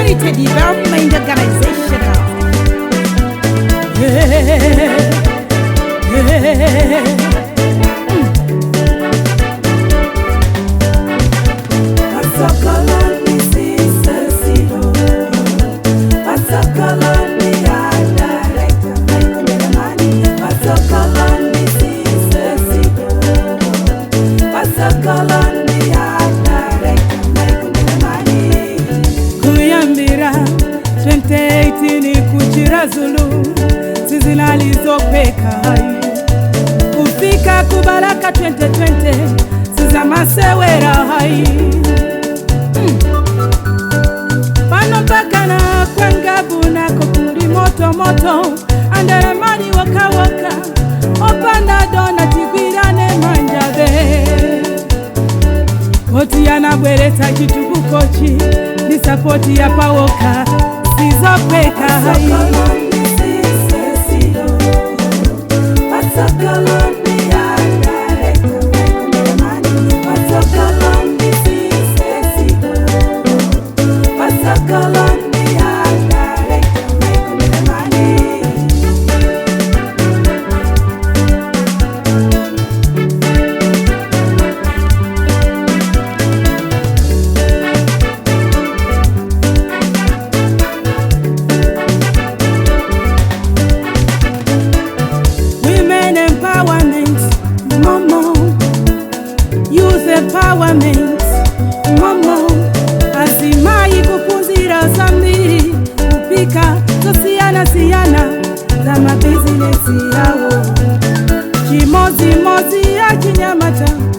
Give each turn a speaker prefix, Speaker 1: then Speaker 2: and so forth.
Speaker 1: Community Development Organization. Kuyambira 2018 kuChiradzulu sizinalizophweka hai, kufika kuBalaka 2020 sizamasewera hai. Pano mpaka na kwa Ngabu nako kuli moto moto, andalamali wakawaka opanda dona tigwirane manjabe oti anabweretsa chitukukochi ndi support ya pawoka sizophweka hai. Women empowerment, mama. Youth empowerment, mama. Azimayi kuphunzira zambiri kupika zosiyana siyana za mabizinesi yawo, chimozimozi achinyamata.